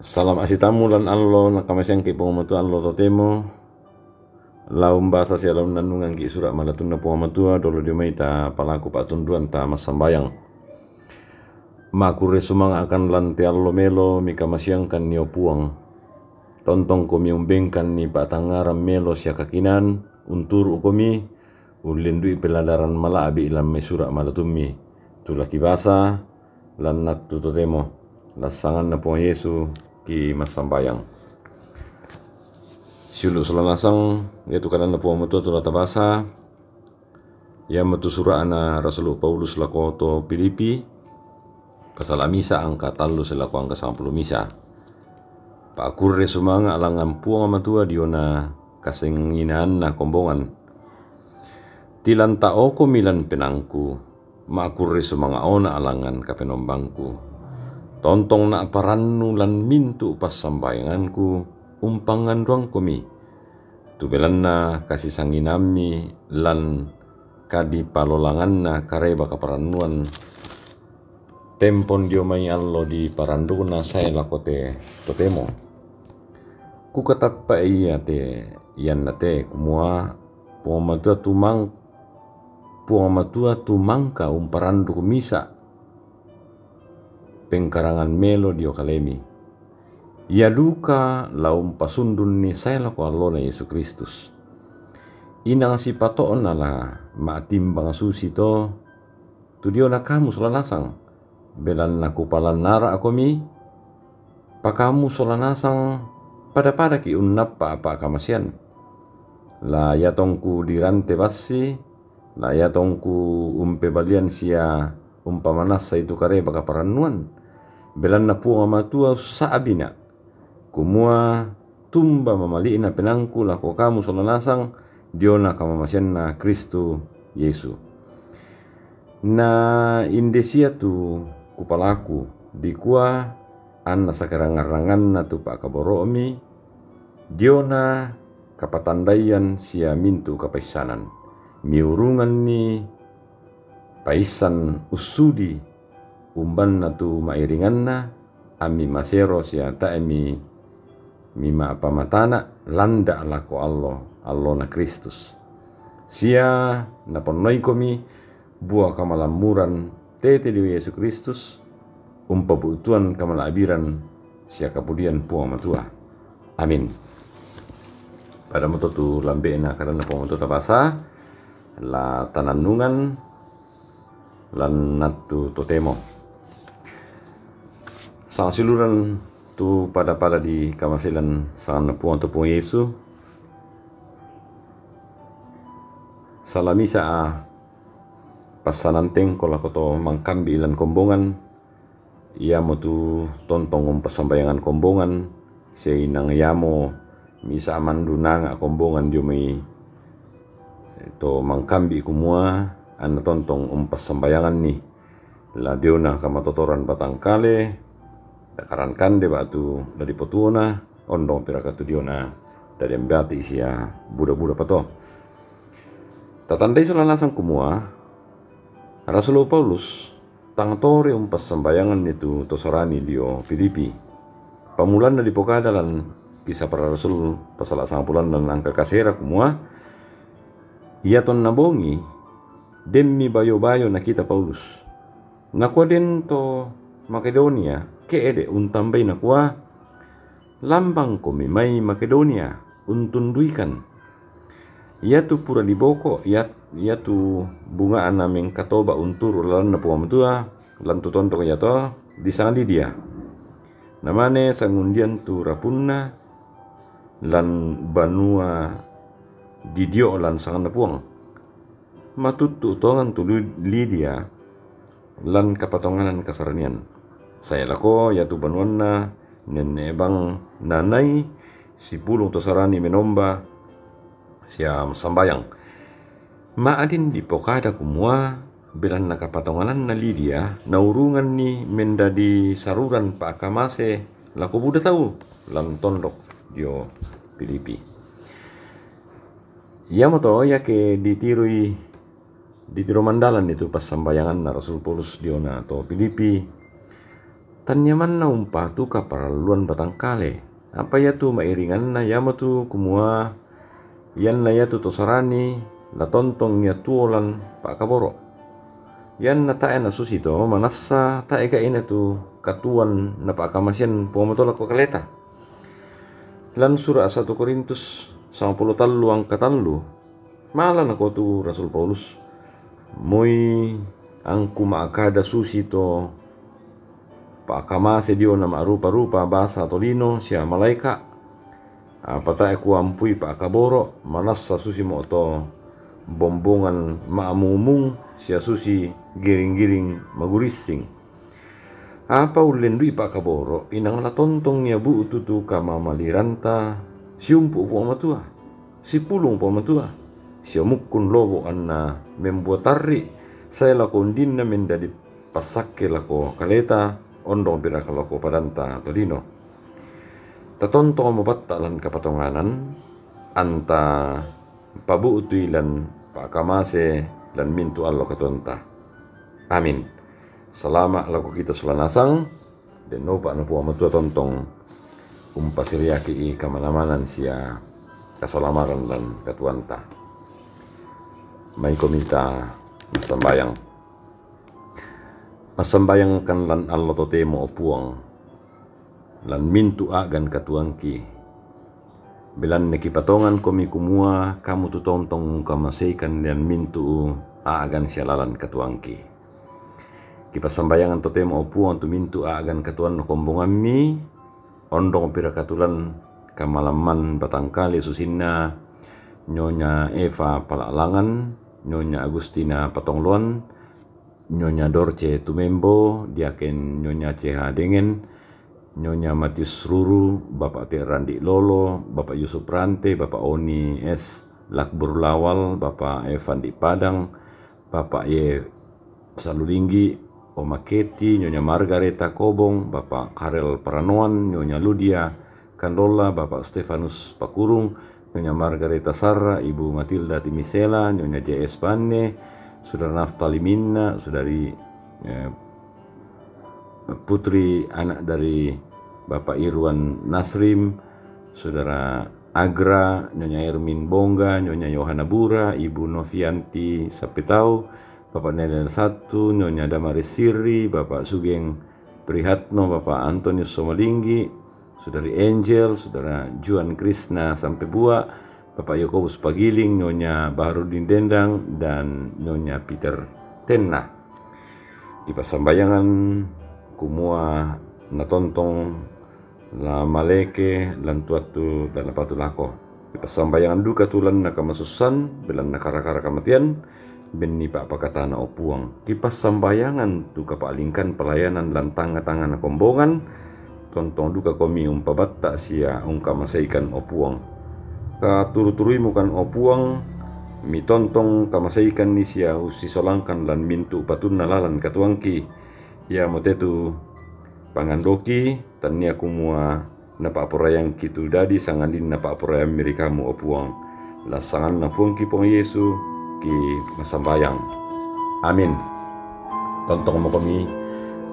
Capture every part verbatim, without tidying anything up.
Salam asi tamu lan allo na kamaseangki Puang Matua allo totemo. Lau mbasa sia lau nannungangki sura' malatunna Puang Matua, dolo dio mai ta palaku pa'tunduan ta massambayang. Makurre sumanga' akan lan te allo melo mikamaseangkanni o Puang. Tontongkomi umbengkanni pa'tangngaran melo sia kakinaan, unturu'komi, ullendu'i pelladaran mala'bi' lan mai sura' malatummi, tu la kibasa, lan attu totemo, lan sanganna Puang Yesu ki massambayang. Siulu' sola nasang, iatu kadanna Puang Matua tu la tabasa, iamotu sura'na Rasulu Paulus lako to Filipi, pasala misa angka tallu sia lako angka sangpulo misa. Pa'kurre sumanga' langngan Puang Matua diona kasenginaanna kombongan. Tilanta'okomi lan penaangku, ma'kurre sumanga'ona' langngan Kapenombangku. Tontongna' parannu lan mintu' passambayanganku umpangngandoangkomi, tu belanna kasisanginaammi lan kadipalolanganna kareba kaparannuan tempon dio mai allo diparandukna sae lako te totemo. Kukatappa ia te, ianna te, kumua Puang Matua tumang-, Puang Matua tumangka umparanduk misa' pengkarangan melo dio kalemi. Ia duka la umpasundunni sae lako allona Yesu Kristus. Inang sipato'na la ma'timbang susi to tu diona kamu sola nasang, belanna kupalannara'komi, pakamu sola nasang pada-padaki' unnappa' apa' kamasean. La iatongku dirante bassi, la iatongku umpebalian sia umpamanassai tu kareba kaparannuan, belanna Puang Matua ussa'bina', kumua tumba mamali'na penaangku lako kamu sola nasang diona kamamaseanna Kristus Yesu. Na inde sia tu kupalaku, dikua anna sakarang-ranganna tu pa'kaboro'mi, diona kapatandaian sia mintu' kapaissanan. Miurunganni paissan ussudi umbanna tu ma'iringanna, ammi masero sia tae' mi-, mima'pamatana' landa' lako allo, allona Kristus. Sia naponnoikomi bua kamalammuran tete dio Yesu Kristus, umpabu'tuan kamala'biran sia kapudian Puang Matua. Amin. Pada moto tu lambe'na kadanna Puang Matua tabasa, la tanannungan lan attu totemo. Sangsiuluran tu pada-pada dikamasei lan sanganna Puang tu Puang Yesu. Sala misa' a passanan tengko lako to mangkambi' lan kombongan, iamotu tontong umpassambayangan kombongan, sia inang iamo misa' mandunanga' kombongan dio mai to mangkambi' kumua anna tontong umpassambayanganni, la diona kamatotoran batangkale, dakaran kande ba'tu la dipotuona, ondong piraka tu diona dadi ambati' sia buda-buda pato. Tatandai sola nasang kumua, Rasul Paulus tang tore umpassambayanganni tu to Sarani dio Filipi. Pamulanna dipokada lan Kisah Para Rasul pasala sangpulo lan angka kasera kumua, ia tonna bongi, denmi bayo-bayo nakita Paulus. Nakua den to Makedonia, ke'de' untambai nakua, lambangkomi mai Makedonia, untunduikan. Iatu pura diboko', ia-, iatu bunga'na mengkatoba' unturu' lalanna Puang Matua, lan tu tondok iato, disanga Lidia. Namane sangundian tu rapunna, lan banua didio' lan sanganna Puang. Matuttu' tongan tu Li-, Lidia, lan kapatonganan kasaranian. Sae lako iatu banuanna nenne' bang nanai sipulung to Sarani menomba sia massambayang. Ma'din dipokada kumua, belanna kapatongananna Lidia naurunganni mendadi saruran pa'kamase lako buda tau lan tondok dio Filipi. Iamoto iake ditiroi, ditiro mandalanni tu passambayanganna Rasul Paulus diona to Filipi, Tannia manna umpatu kaparalluang batangkale. Apa iatu mairinganna iamatu kumua ianna iatu to sarani la tontong ia tuo lan pa'kaboro'. Ianna tae' nasusito manassa tae' ga'i natu katuoan napa'kamasean Puang Matua lako kaleta. Lan sura' satu Korintus sampulo tallu angka tallu, mala nakuatu Rasul Paulus, moi angku ma'kada susito pa'kamase diona ma'rupa-rupa basa tolino sia malaeka', apa tae' kuampui pa'kaboro', manassa susimo to bombongan ma'mumung sia susi giring-giring magurissing. Apa ullendui pa'kaboro', inang la tontong ia bu'tu tu kamamaliranta siumpu Puang Matua, sipulung Puang Matua, sia mukkun lobo' anna membua tarri' sae lako undinna mendadi passakke lako kaleta, ondong piraka lako padanta tolino. Tatontong mabatta' lan kapatonganan, anta pabu'tui lan pa'kamase lan mintu' allo katuoanta. Amin. Salama' lako kita sola nasang, dennopa na Puang Matua tontong umpasiriaki i kamanamanan sia kasalamaran lan katuoanta. Maikomi ta massambayang. Massambayangkan lan allo totemo, o Puang, lan mintu' a'gan katuoangki. Belanna kipatongankomi kumua kamu tu tontong ungkamaseikan lan mintu' a'gan sia lalan katuoangki. Kipassambayangan totemo, o Puang, tu mintu' a'gan katuoanna kombongammi, ondong piraka tu lan kamalamman batangkale susinna Nyonya Eva Pala'langan, Nyonya Agustina Patongloan, Nyonya Dorce Tumembo, Diaken Nyonya C H Dengan, Nyonya Matius Ruru, Bapak T Randi Lolo, Bapak Yusuf Rante, Bapak Oni S Lakbur Lawal, Bapak Evan di Padang, Bapak Y Salulinggi, Oma Keti, Nyonya Margareta Kobong, Bapak Karel Paranoan, Nyonya Ludia Kandola, Bapak Stefanus Pakurung, Nyonya Margareta Sarra, Ibu Matilda Timisela, Nyonya J S Panne, Saudara Naftali Minna, Saudari, eh, Putri, anak dari Bapak Irwan Nasrim, Saudara Agra, Nyonya Ermin Bongga, Nyonya Yohana Bura, Ibu Novianti Sapetau, Bapak Nelen Satu, Nyonya Damaris Siri, Bapak Sugeng Prihatno, Bapak Antonius Somalinggi, Saudari Angel, Saudara Juan Krisna Sampebua, Bapak Yakobus Pagiling, Nyonya Baharudin Dendang, dan Nyonya Peter Tenna. Kipassambayangan kumua natontong la maleke lan tuattu la napatu lako. Kipassambayangan duka tu lan nakamasussan, belanna kara-kara kamatean, benni pa'pakatana, o Puang. Kipassambayangan tu kapa'lingkan palayanan lan tangnga-tangngana kombongan, tontong duka komi umpabatta' sia ungkamaseikan, o Puang. Katuru-turuimukan, o Puang, mitontong kamaseikanni sia ussisolangkan lan mintu' patunna lalan katuoangki. Iamote tu pangandoki, tannia kumua napa'poraiangki tu dadi sangandinna pa'poraiammi ri kamu, o Puang. Lan sanganna Puangki Puang Yesu ki massambayang. Amin. Tontong mokomi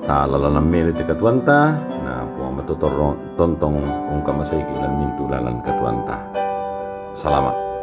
ta lalanan melo te katuoanta, na Puang Matua torro tontong ungkamaseiki lan mintu' lalan katuoanta. Salama'.